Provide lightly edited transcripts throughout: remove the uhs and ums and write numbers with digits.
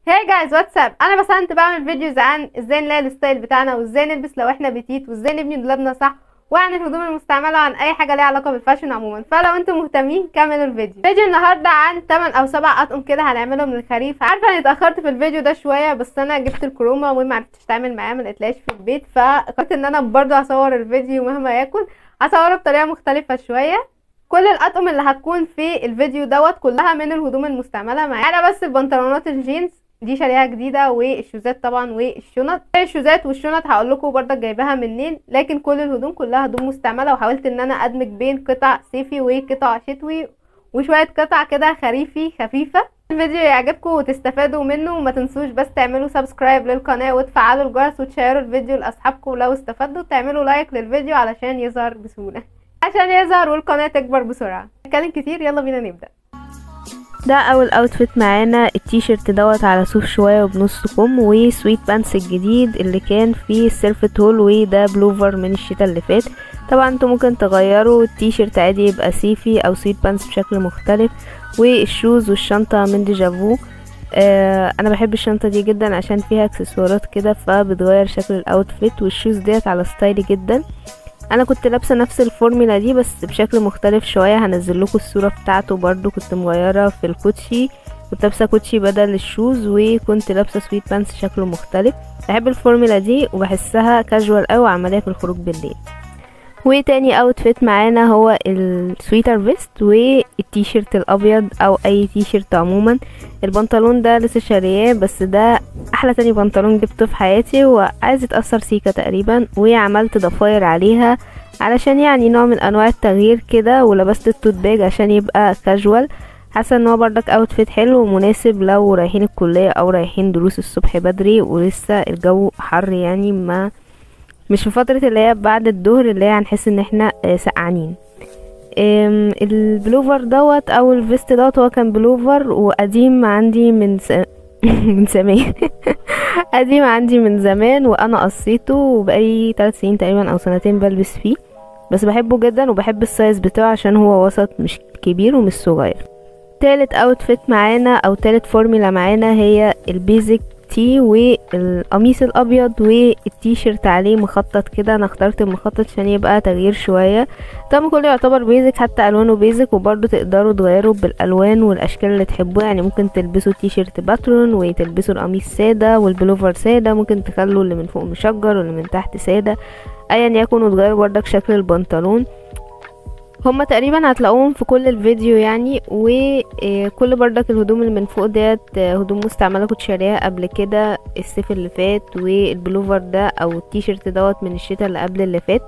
Hey guys, what's up. انا بسنت بعمل videos عن ازاي نلاقي ال style بتاعنا، وازاي نلبس لو احنا petite، وازاي نبني دولابنا صح، وعن الهدوم المستعملة، وعن اي حاجة ليها علاقة بال fashion عموما. فلو انتم مهتمين كملوا الفيديو. فيديو النهارده عن 8 او 7 اطقم كده هنعملهم للخريف. عارفه اني اتاخرت في الفيديو ده شوية، بس انا جبت الكروما وما عرفتش اتعامل معاه، ما لقيتلاش في البيت، فقررت ان انا برضو هصور الفيديو مهما يكن، هصوره بطريقة مختلفة شوية. كل الاطقم اللي هتكون في الفيديو دوت كلها من الهدوم المستعملة معايا، انا بس البنطلونات الجينز دي شاريها جديدة، والشوزات طبعا، والشنط. الشوزات والشنط هقول لكم برضك جايباها منين، لكن كل الهدوم كلها هدوم مستعملة. وحاولت ان انا ادمج بين قطع صيفي وقطع شتوي وشوية قطع كده خريفي خفيفة. الفيديو يعجبكم وتستفادوا منه، وما تنسوش بس تعملوا subscribe للقناة وتفعلوا الجرس وتشيروا الفيديو لاصحابكم لو استفدتوا، تعملوا like للفيديو علشان يظهر بسهولة، عشان يظهر والقناة تكبر بسرعة. نتكلم كتير، يلا بينا نبدا. ده اول outfit معانا، التيشيرت دوت على صوف شوية وبنص كم، و sweatpants الجديد اللي كان فيه السيرفت هول، وده بلوفر من الشتاء اللي فات. طبعا انتوا ممكن تغيروا التيشيرت عادي يبقى صيفي او sweatpants بشكل مختلف. وال shoes والشنطه من ديجافو، انا بحب الشنطة دي جدا عشان فيها اكسسوارات كده فبتغير شكل ال outfit. وال shoes ديت على style ي جدا، انا كنت لابسه نفس الفورميلا دي بس بشكل مختلف شوية، هنزل لكم الصورة بتاعته برضو. كنت مغيرة في الكوتشي، كنت لابسه كوتشي بدل ال shoes، وكنت لابسه sweatpants شكله مختلف. بحب الفورميلا دي وبحسها كاجوال قوي وعملية في الخروج بالليل. وتاني outfit معانا هو ال sweater vest والتيشيرت الابيض او اي تيشيرت عموما. البنطلون ده لسه شارياه، بس ده احلى تاني بنطلون جبته في حياتي، وعايز يتأثر سيكا تقريبا، وعملت ضفاير عليها علشان يعني نوع من انواع التغيير كده، ولبست ال tote bag عشان يبقى كاجوال. حاسه ان هو بردك outfit حلو ومناسب لو رايحين الكلية او رايحين دروس الصبح بدري ولسه الجو حر، يعني ما مش في فترة اللي هي بعد الظهر اللي هي هنحس ان احنا سقعانين. البلوفر دوت او ال vest دوت هو كان بلوفر وقديم عندي من من زمان قديم عندي من زمان، وانا قصيته وبقالي 3 سنين تقريبا او سنتين بلبس فيه، بس بحبه جدا وبحب ال size بتاعه عشان هو وسط، مش كبير ومش صغير. تالت outfit معانا او تالت فورميلا معانا هي ال basic tee والقميص الابيض والتيشيرت عليه مخطط كده. انا اخترت المخطط عشان يبقى تغيير شوية، طبعا كله يعتبر basic حتى الوانه basic، وبرده تقدروا تغيروا بالالوان والاشكال اللي تحبوها. يعني ممكن تلبسوا تيشيرت pattern وتلبسوا القميص ساده والبلوفر ساده، ممكن تخلوا اللي من فوق مشجر واللي من تحت ساده، ايا يكن، وتغيروا بردك شكل البنطلون. هما تقريبا هتلاقوهم في كل الفيديو يعني. وكل بردك الهدوم اللي من فوق ديت هدوم مستعملة كنت شاريها قبل كده الصيف اللي فات، والبلوفر ده او التيشيرت دوت من الشتاء اللي قبل اللي فات.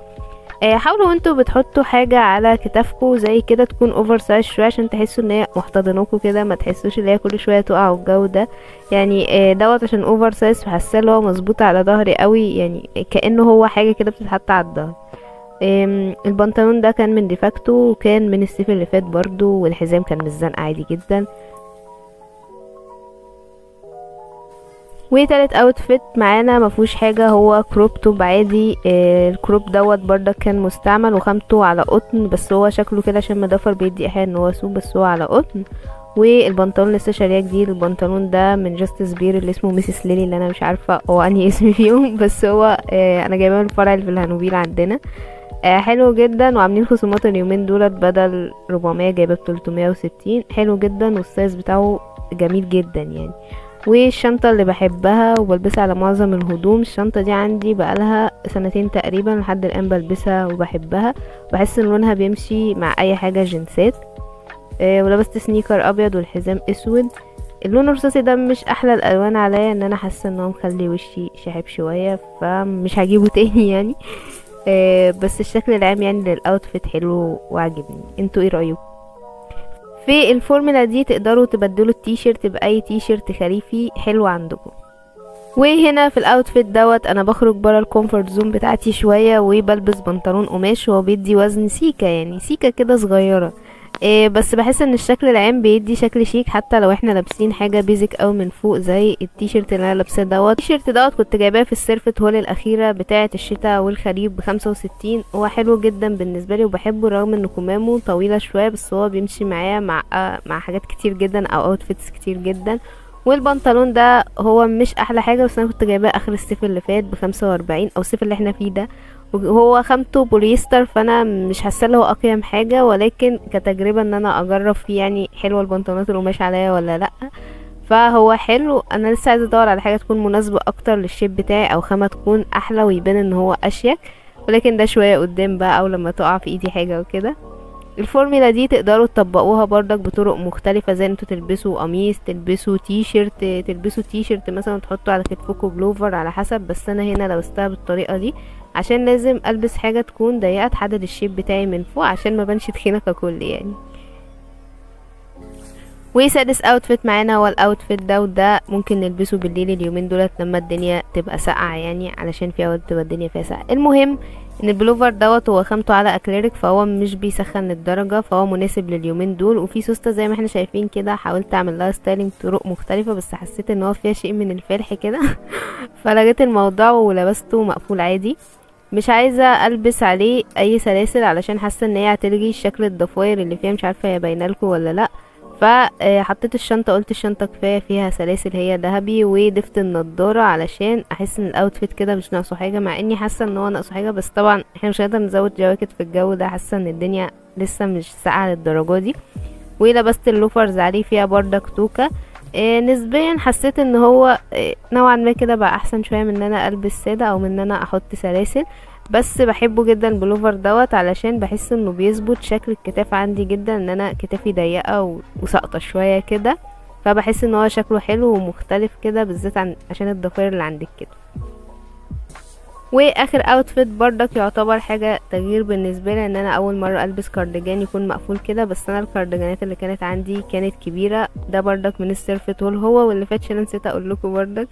حاولوا وانتوا بتحطوا حاجة على كتافكم زي كده تكون oversize شوية عشان تحسوا ان هي محتضنوكوا كده، ما تحسوش ان هي كل شوية تقع والجو ده يعني. دوت عشان oversize فحاسه ان هو مظبوط على ظهري قوي، يعني كانه هو حاجة كده بتتحط على الظهر. البنطلون ده كان من ديفاكتو وكان من الصيف اللي فات برضو، والحزام كان مزنق عادي جدا. وتالت outfit معانا مفهوش حاجة، هو crop top عادي. ال crop دوت برضك كان مستعمل وخامته على قطن، بس هو شكله كده عشان مضافر بيدي ايحاء ان هو صوف، بس هو على قطن. والبنطلون لسه شاريه جديد، البنطلون ده من Justice Bear اللي اسمه Mrs. Lily، اللي انا مش عارفه هو انهي اسم فيهم، بس هو انا جايباه من الفرع اللي في الهانوفيل عندنا. حلو جدا، وعاملين خصومات اليومين دولت، بدل 400 جايبه ب 360. حلو جدا وال size بتاعه جميل جدا يعني. والشنطه اللي بحبها وبلبسها على معظم الهدوم، الشنطة دي عندي بقالها سنتين تقريبا لحد الان بلبسها وبحبها، بحس ان لونها بيمشي مع اي حاجة جنسات. ولبست sneaker ابيض والحزام اسود. اللون الرصاصي ده مش احلى الالوان عليا، ان انا حاسه ان هو مخلي وشي شاحب شوية، فمش هجيبه تاني يعني. بس الشكل العام يعني لل outfit حلو وعجبني. انتوا ايه رايكم في الفورمولا دي؟ تقدروا تبدلوا التيشيرت باي تيشيرت خريفي حلو عندكم. وهنا في ال outfit دوت انا بخرج برا ال comfort zone بتاعتي شوية، وبلبس بنطلون قماش، وهو بيدي وزن سيكه، يعني سيكه كده صغيرة، بس بحس ان الشكل العام بيدي شكل شيك حتى لو احنا لابسين حاجة basic او من فوق زي التيشيرت اللي انا لابساه دوت. التيشيرت دوت كنت جايباه في ال thrift haul الاخيرة بتاعه الشتاء والخريف ب65. هو حلو جدا بالنسبة لي وبحبه، رغم ان كمامه طويلة شوية، بس هو بيمشي معايا مع حاجات كتير جدا او outfits كتير جدا، والبنطلون ده هو مش احلى حاجة، بس انا كنت جايباه اخر الصيف اللي فات ب45 او الصيف اللي احنا فيه ده، وهو خامته بوليستر، فانا مش حاسه اللي هو اقيم حاجة، ولكن كتجربة ان انا اجرب فيه يعني حلوة البنطلونات القماش عليا ولا لا، فهو حلو. انا لسه عايزه ادور على حاجة تكون مناسبة اكتر لل shape بتاعي، او خامة تكون احلى ويبان ان هو اشيك، ولكن ده شوية قدام بقى، او لما تقع في ايدي حاجة وكده. الفورميلا دي تقدروا تطبقوها بردك بطرق مختلفة، زي انتوا تلبسوا قميص، تلبسوا تيشيرت، تلبسوا تيشيرت مثلا تحطوا على كتفكم بلوفر على حسب، بس انا هنا لبستها بالطريقة دي عشان لازم البس حاجة تكون ضيقه تحدد ال shape بتاعي من فوق عشان ما بانش تخينة ككل يعني. وسادس outfit معانا هو ال outfit ده، وده ممكن نلبسه بالليل اليومين دولت لما الدنيا تبقى ساقعه يعني، علشان في اوقات تبقى الدنيا فيها ساقعه. المهم ان البلوفر دوت هو خامته على اكريليك، فهو مش بيسخن للدرجة، فهو مناسب لليومين دول. وفي سوسته زي ما احنا شايفين كده، حاولت اعمل لها styling بطرق مختلفة، بس حسيت ان هو فيها شيء من الفرح كده فلغيت الموضوع ولبسته مقفول عادي. مش عايزه البس عليه اي سلاسل علشان حاسه ان هي هتلغي شكل الضفاير اللي فيها، مش عارفه هي باينة لكم ولا لا. فحطيت الشنطة، قلت الشنطة كفاية فيها سلاسل هي ذهبي، وضفت النضارة علشان احس ان ال outfit كده مش ناقصه حاجة، مع اني حاسه ان هو ناقصه حاجة، بس طبعا احنا مش هنقدر نزود جواكت في الجو ده، حاسه ان الدنيا لسه مش ساقعه للدرجة دي. ولبست ال loafers عليه فيها بردك توكه، نسبيا حسيت ان هو نوعا ما كده بقى احسن شوية من ان انا البس ساده او من ان انا احط سلاسل، بس بحبه جدا البلوفر دوت علشان بحس انه بيظبط شكل الكتاف عندي جدا، ان انا كتافي ضيقه وساقطه شوية كده، فبحس ان هو شكله حلو ومختلف كده، بالذات عشان الضفير اللي عند الكتف. واخر outfit بردك يعتبر حاجة تغيير بالنسبة لي، ان انا اول مرة البس كارديجان يكون مقفول كده، بس انا الكارديجانات اللي كانت عندي كانت كبيرة. ده بردك من ال thrift haul هو واللي فات، عشان نسيت اقول لكم بردك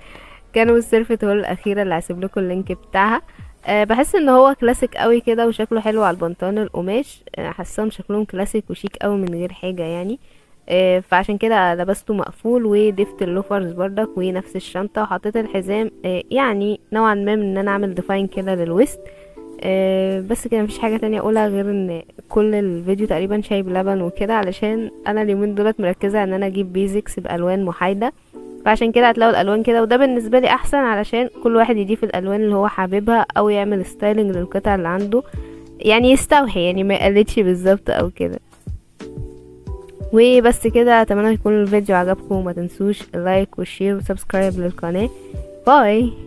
كانوا ال thrift haul الاخيرة اللي هسيب لكم ال link بتاعها. بحس ان هو كلاسيك قوي كده وشكله حلو على البنطلون القماش، حاساهم شكلهم كلاسيك وشيك قوي من غير حاجة يعني، فعشان كده لبسته مقفول. وضفت ال loafers بردك ونفس الشنطة، وحطيت الحزام، يعني نوعا ما من ان انا اعمل define كده لل waist. بس كده مفيش حاجة تانية اقولها غير ان كل الفيديو تقريبا شاي بلبن وكده، علشان انا اليومين دولت مركزه ان انا اجيب basics بالوان محايدة، فعشان كده هتلاقوا الالوان كده، وده بالنسبة لي احسن علشان كل واحد يضيف الالوان اللي هو حاببها او يعمل styling للقطع اللي عنده، يعني يستوحي يعني ما يقلدش بالظبط او كده. وبس كده، اتمنى يكون الفيديو عجبكم، وما تنسوش ال like وال share و subscribe للقناة. bye.